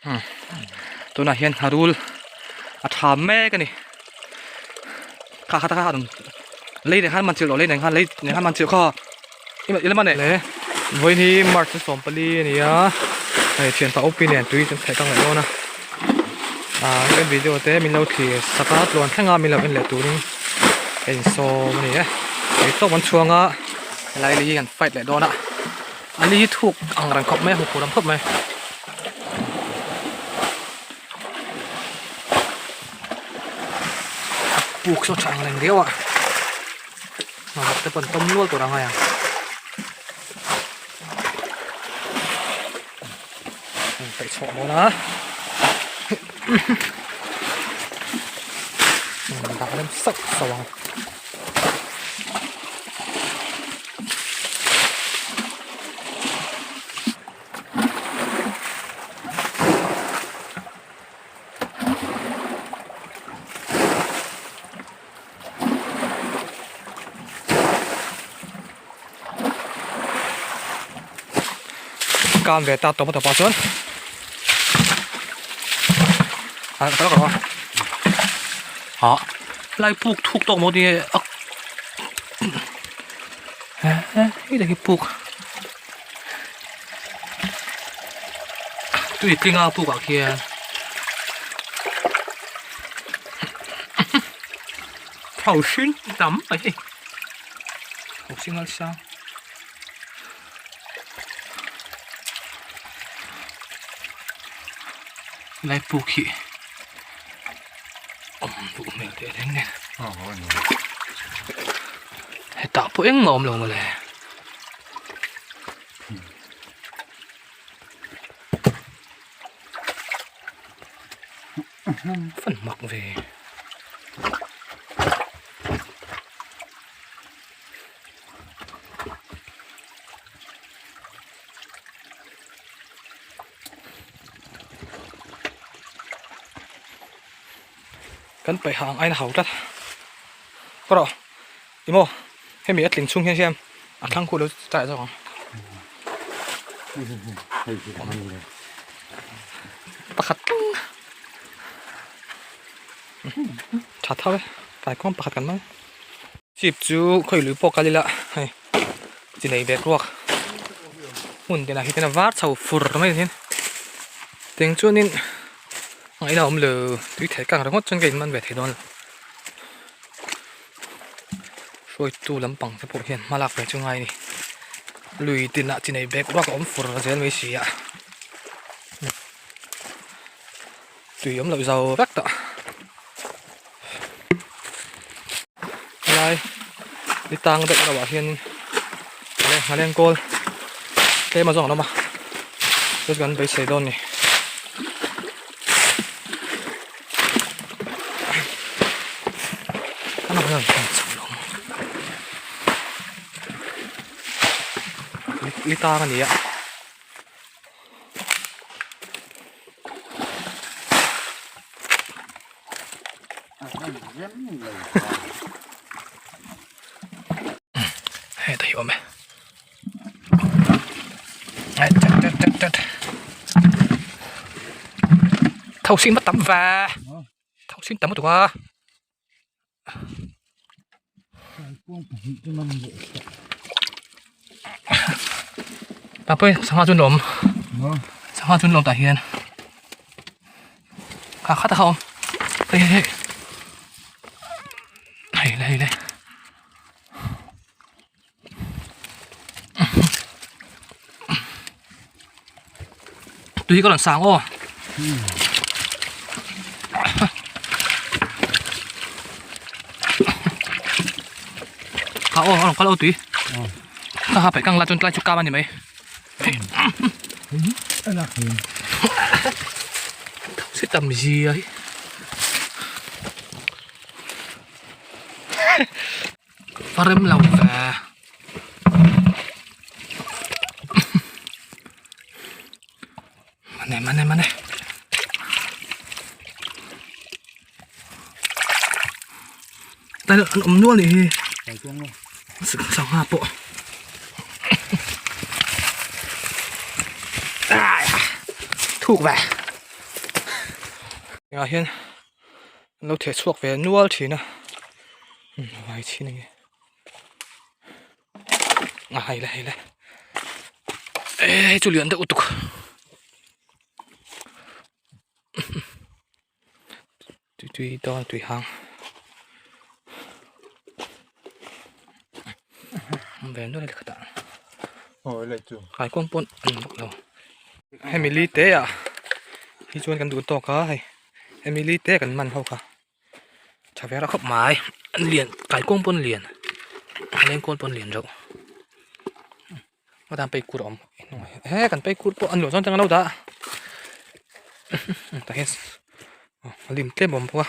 Tunah hian ngharul a tha mek a ni kha kha kha lei nen khan man chilh loh lei nen khan lei nen khan man chilh kha i la man e le vawiin hi march 14 a ni a hei thianpa OP nen tui chu theih ka ngaih dawn a ah kan video te min lo thlir sak a tluan thleng a min lo en leh turin ka insawm a ni e hei tawp an chhuang a helai li hi kan fight leh dawn a. A li hi thuk ang reng khawp mai a, hmuhpur ang khawp mai. A puk saw tha ang reng riau a, hnawmawk te pawh an tawm nual tur a ngai ang. An peih chhuah dawn a. Dah rem sauh sauh ang. Kam ve ta tawp a tawpah chuan a ah lai puk thuk tawk maw tinge a hei tak hi puk tui tling a puk ah khian thau hring tam mai hei thau hring nalsa. Lai puk hi awm duh hmel teh reng nen hetah pawh engmah a awm lo mawle. Fan mak ve. Kan paih hang ain hau tlat kawr aw emaw hemi a tling chhung hian hian a thlang khuh lo chai zawk ang pakhat tha thau e tlai kawng pakhat kan hmang chip chu khawi lui pawh kal ila hei chi nei bek ruak hmun tinah hi chuan a var chho fur mai niin tiang chuanin a ina awm lo tui thei kang ringawt chuan ka inman ve thei dawn lo hruaitu lampang te pawh hian hma lak ve chu ngai a ni lui tinah chi nei bek ruak a awm fur zel mai si a. Tui awm loh zo vek tawh. Helai ni tang deuh reuh ah hianin nghaleng kawl tlem a zawng an awm a chu chu kan beisei dawn a ni. Li tang a ni a. Hei ta hi awm e Thau sin va tam ve Thau sin tam lutuk a Papuii sangha chu an awm sangha chu an awm tah hian kha khat a kha awm hei hei hei hei le hei le tui ka rawn sang aw kha aw a rawn kal aw tui kha ha paih kang la chuan tlai chu kam a ni mai si tam zia hi A rem lo ve. Mane mane mane. Tại an awm nual nih hi. Sangha pawh. Thuk ve. Engah hian an lo theh chhuak ve nual thin a vai chhin enge a hei le hei le eh hei chu lian deuh lutuk tui tui dawn tui hang ve nual a ni khatah kaikuang pawn an bawk lo. Hemi li te ah hi chuan kan duh tawk a hei hemi li te kan man ho kha tha ve reuh khawp mai an lian kaikuang pawn lian lengkawl pawn lian reuh hetiang phei kur a awm he kan phei kur pawh an luah chuan lo dah tah hian a lim tlem a awm bawk a.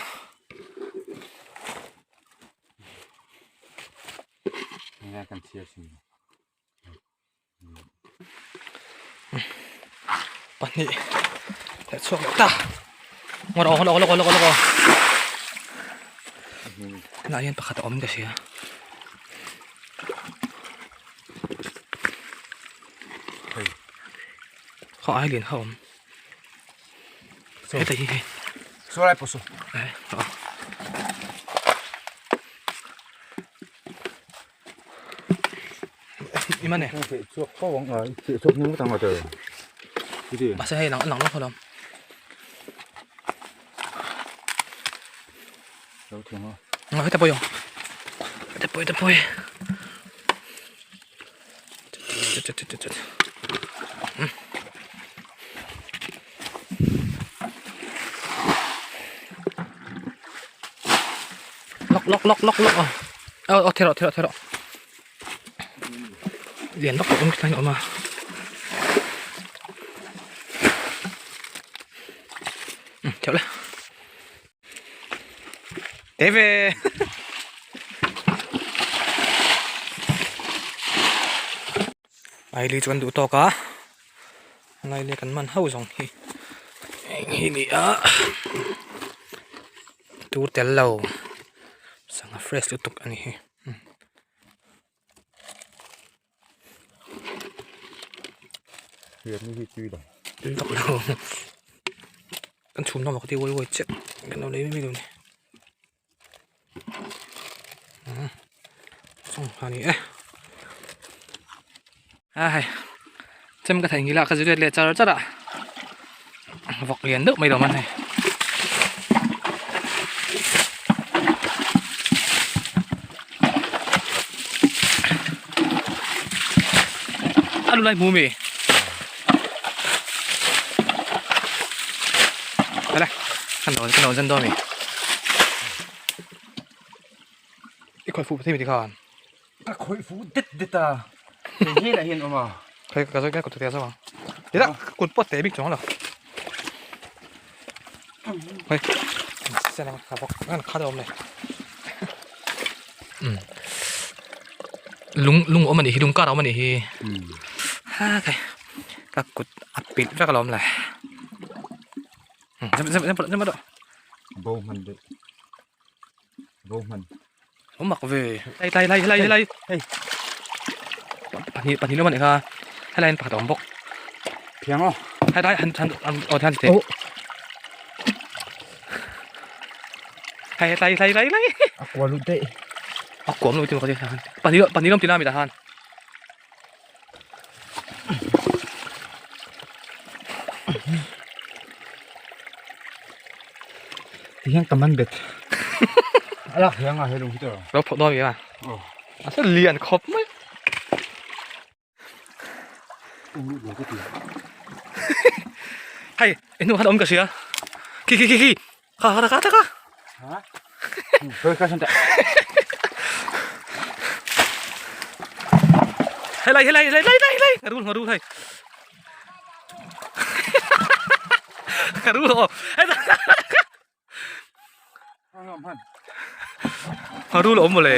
Pahnih leh chhuak leh ta ngawt aw lawk lawk lawk lawk aw tunah hian pakhat a awm ka hria khaw ai lian kha awm heta hi hei saw lai pawh saw eh aw. Imane. Mahse hei lang lang lo lam. Nga heta pawh yong. Heta pawh heta pawh. Chut chut chut chut. Lawk lawk lawk lawk lawk aw aw thei rawh thei rawh thei rawh lian vak awm thlai awm a theuh le té về Aili chuan duh tawk a laili kan man ho zawng hi eng hi ni a tur tel lo sangha fresh lutuk a ni hi. Tui vak lo kan chhum hnawm a ka ti uai uai chiah kan lo lei mai mai lo ni. Sangha ni e a hei chem ka theihnghilh a ka zir leh char char a vawk lian deuh mai lo man hei a lu lai hmu mi来看到看到人多没？一块虎皮没得看。 Ka khawih fuh det det a, hei hnenah hian awm a. Hei ka ka kut te zawng. Tira kut pawh te bik chuang lo. Hei sen ang ka bawk an kha awm le. Um. Lung lung awm ani hi lung kar awm ani hi. Ha kai. Ka kut a pilh vek alawm le. Zem zem zem zem rawh. Bo hman deuh. Bo hman. Awm mak ve. Lai lai lai lai lai. Hei. Pahnih pahnih lawm anih kha. Helai in pakhat a awm bawk. Phiang aw. Hai lai han han aw han ti. Hai lai lai lai lai. A kual lut daih. A kuam lut ti maw han. Pahnih pahnih lawm ti na mi dah han. Ti hian ka man bet. A lak hiang a helung hi tawh. Lo phawt dawn mi a. A se lian khawp mai. Hei, enu han awm ka hria. Khi khi khi khi. Kha kha kha kha. Ha? Hoi kha santa. Helai helai helai lai lai lai. Ngarul ngarul hei. Ngarul oh. Ngarul awm mawle.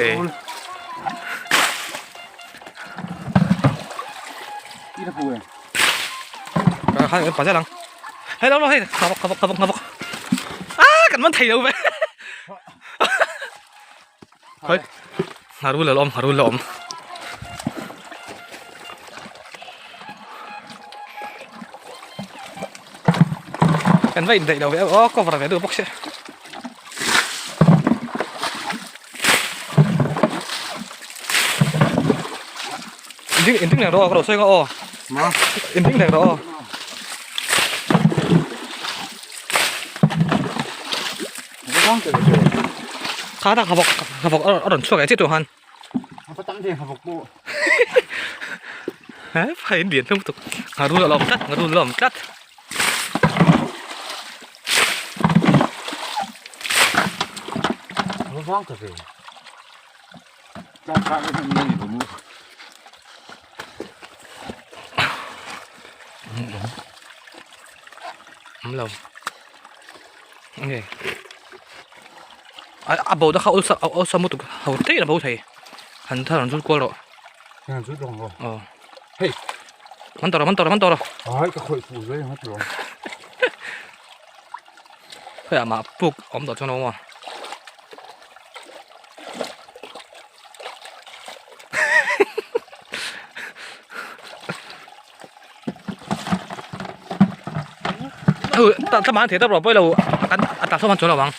Kha pa zel ang. Hei lo lo hei kha bawk kha bawk kha bawk. Ah kan man thei lo ve. Hoi. Ngarul a awm ngarul a awm. Kan va indaih lo ve aw cover ve duh bawk sia. Inding inding leh rawh ka lo sawi nga aw. Ma. Inding leh rawh aw. Kha ta kha vawk kha vawk a rawn chhuak eh chiah tur khan. A tam ve kha vawk pawh. He phai in lian hlum tuk. Ngharul a lawm tlat ngharul a lawm tlat. A vang ta ve. Tlang kha ka ni ni mu. Awm lo. Nge. A a bo da kha awlsam awlsam lutuk ho te in a bo thei. Han thar an zut kual rawh. Han zut rawh maw? Aw. Hei. Man tawh rawh man tawh rawh man tawh rawh. Ai ka khawih fuh zui ang a tiraw. Khawiah mah puk awm tawh chuan a awm a. Ta man thei ta rawh pawilo kan a ta sawn chuan lo ang.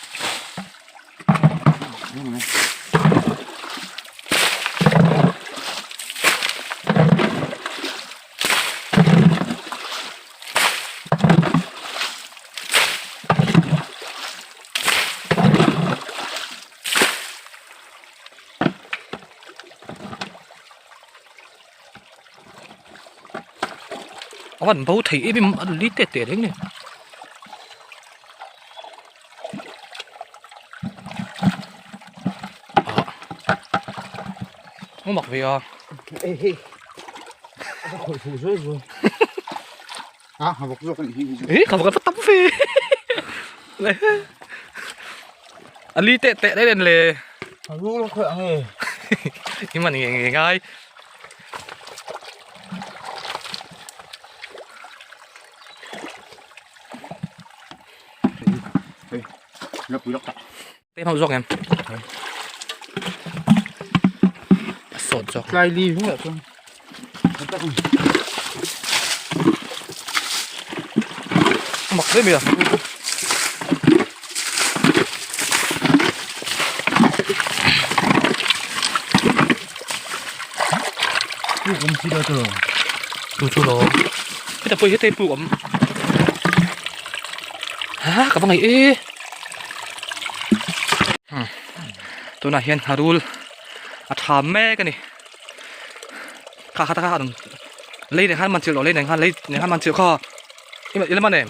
A van bo thei em em a li tet teh reng ni. A mak ve a. Hei hei. A khawih fuh zuai zuai. A ha vawk zawk a nih hi. Ih ka vawk a tam ve. A li teh teh reng le. A rul a khawih ang e. I man nge nge ngai. Hei, la pui lawk tak. Te hmang zawk em? A sawt zawk. Tlai li hming ah chuan. Mak hle mai a. Puk awm si lo tiraw? Chu chu lo. Heta pawh hi heta hi puk awm. Ha ka va ngaih e. Tunah hian ngharul a tha mek a ni. Kha kha kha rawn lei nen khan man chilh rawh lei nen khan lei nen khan man chilh kha i la man em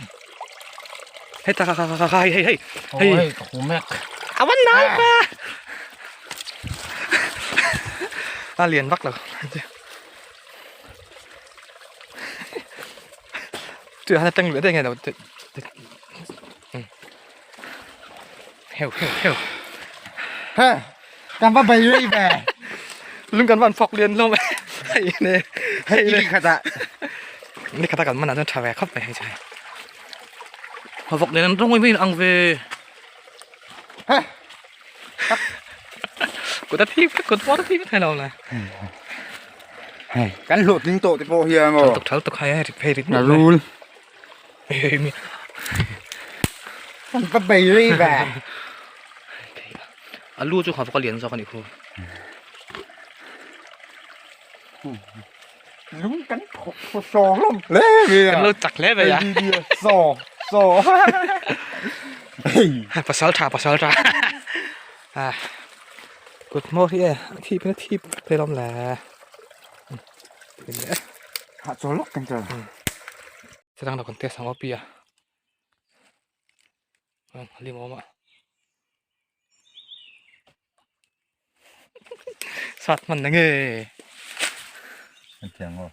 heta kha kha kha kha hei hei hei hei hei ka hu mek a van nal pa a lian vak lo chu han atang leh daih nge lo Heu heu heu. He, kan va bai rei ve. Lung kan van phawk lian hlawm hei ne. Hei ni khata. Ni khata kan mana chuan tha ve khawp mai hei chai. Vawk lian an rawng mai ang ve. He. Kut a thi kut pawh a thi thei lo le. Hei, kan hlawh tling tawh te pawh hian maw. Thal tuk thal tuk hei hei hei rit. Na rul. Kan va bei rei ve. A lu chu kha lian zawk a nih khu. Lung kan thawk thaw saw hlawm hle mai a. Kan lo chak hle mai a. Saw saw. Pasal tha pasal tha. Kut hmawr hi e a thip in a thip thei lawm le. Hah chawl lawk kan chawl. Chutang lo kan test ang aw pi a. Lim awm a. Sat hman na nge. Kan thiang aw.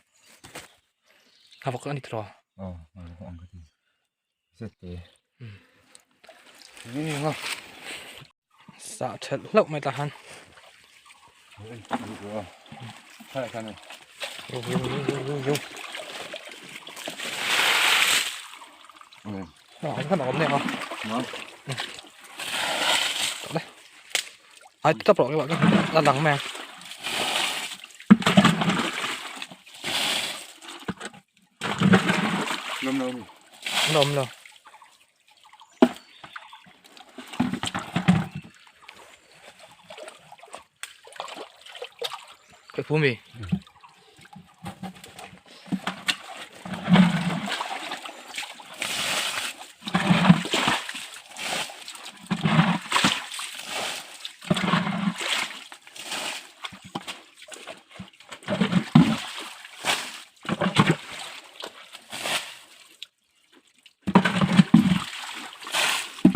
A vawk a ni tiraw? Aw, a vawk ang ka ti. Zet te. Ni nga. Sa thelh hlauh mai ta han. Yo yo yo yo yo yo. Ah, kan awm nè không? Đây. Ai tập rồi các bạn là lắng mà. Lom lo. Lom lo. Khawih fu mi?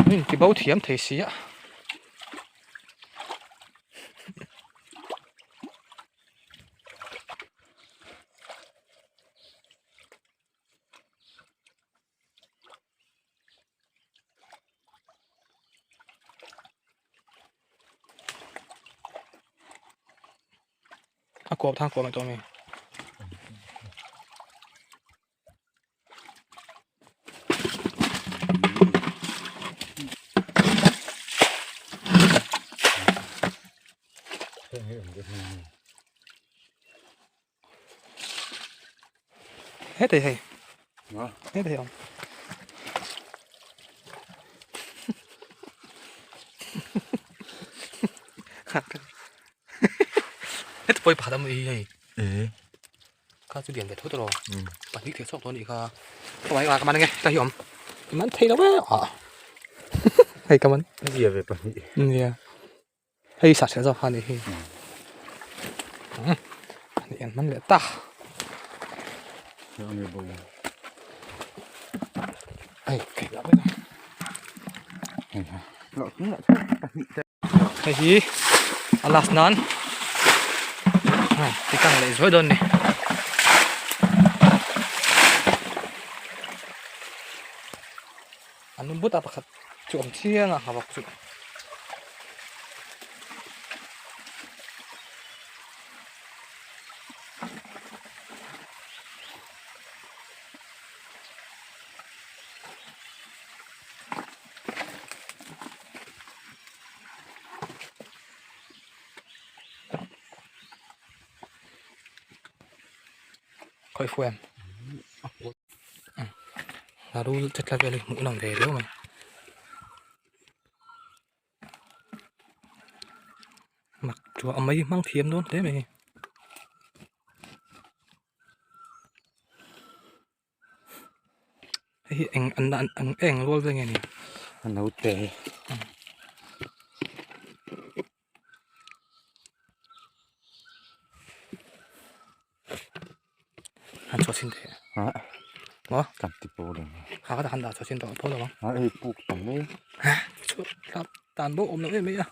Min ti bo thiam thei si a. A kuap thang kuap mai tawh a mi. Hết rồi hei hết rồi không hết poi phá đâm đi hei kha chu lian ve tho tawh lo pahnih thei chhuak tawh a nih kha ka mai ka man ange ta hi awm i man thei lo e ah hei ka man zia ve pahnih nia hei sa ṭhelh zawk kha a nih hi pahnih an man leh ta hei hei hi a last nan ti kang leh zuai dawn ni an but a pakhat chu awm chiang a nghavak chu. Khawih fu em rul che tla vel hi hmuh nawm ve riau mai mak chua a mai hmang thiam dawn hle mai hei. Hei hi eng an an an eng rual vel nge ni? A naute. Han chhuah chhin teh. Ha. Maw? Kan ti pawh lo. Ha ka han dah chhuah chhin tawh pawh lo ang. Ha hei puk tam mai. Ha chhuah hlap tan bawk awm lo em mai a.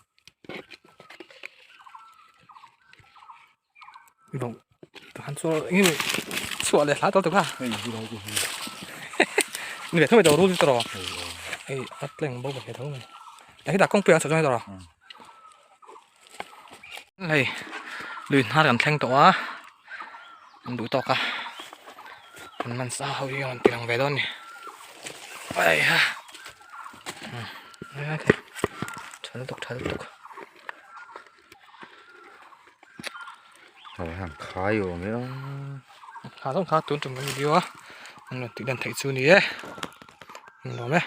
Vâng, han cho như vậy chua lại lá tao kha. Ni về thôi đầu rul tao. Ê, bắt lên bao cái thấu này. Đấy đã công việc cho cho rồi. Này, luyện hát kan thleng tawh a. An duh tawk a. An man sa ho hi an ti lang ve dawn ni. Ai ha. Tha lutuk, tha lutuk. Hei han khai awm e a. Kha zawng kha tun tum kan video a an rawn tih dan theih chu ni e. An lawm e.